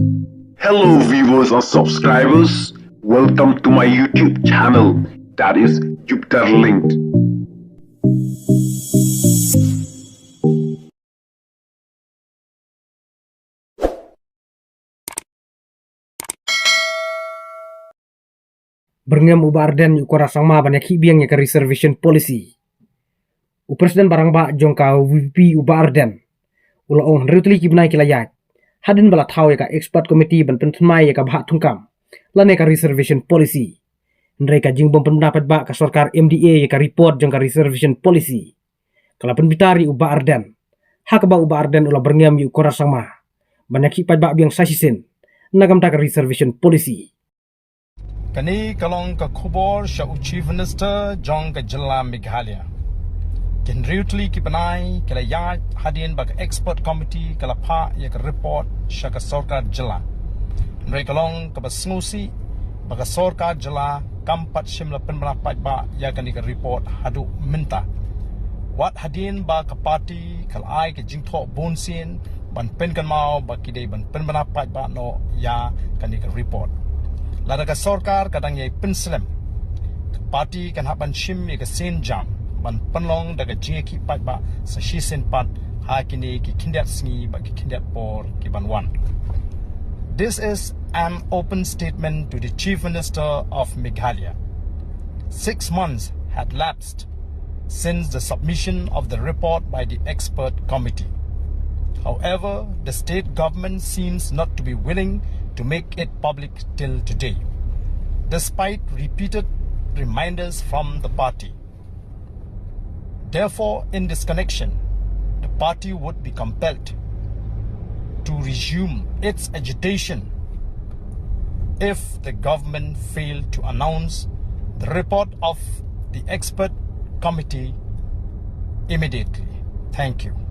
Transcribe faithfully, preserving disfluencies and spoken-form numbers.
Hello, viewers and subscribers. Welcome to my YouTube channel, that is Jupiter Linked. Byrngem u Bah Ardent ïa u Conrad Sangma ban ïakhih biang ïa ka Reservation Policy. U President ba rangbah jong ka VPP u Bah Ardent u la ong hynriew tylli ki bnai ki la ïaid hadien ba la thaw ïa ka Expert Committee ban pynthymmai ïa ka bhah thungkam lane ka Reservation Policy. Hynrei ka jingbym pynbna paidbah ka sorkar MDA ïa ka report jong ka Reservation Policy ka la pynbitar ïa u Bah Ardent, ha kaba u Bah Ardent u la byrngem ïa u Conrad Sangma ban ïakhih paidbah biang sa shisien na ka bynta ka Reservation Policy. Kane ka long ka khubor sha u Chief Minister jong ka jylla Meghalaya. Ki hynriew tylli ki bnai ki la ïaid hadien ba ka Expert Committee ka la phah ïa ka report sha ka sorkar jylla. Hynrei ka long kaba sngewsih ba ka sorkar jylla kam pat shym la pynbna paidbah ïa kane ka report haduh mynta. Wat hadien ba ka party ka la ai ka jingthoh bunsien ban pynkynmaw ba ki dei ban pynbna paidbah noh ïa kane ka report. Lada ka sorkar ka dang ïai pynslem, ka party kan hap ban shim ïa ka sienjam ban pynlong da ka jingïakhih paidbah sa shisien pat ha kine ki khyndiat sngi bad ki khyndiat por ki ban wan. This is an open statement to the Chief Minister of Meghalaya. Six months had lapsed since the submission of the report by the expert committee. However, the state government seems not to be willing to make it public till today, despite repeated reminders from the party. Therefore, in this connection, the party would be compelled to resume its agitation if the government failed to announce the report of the expert committee immediately. Thank you.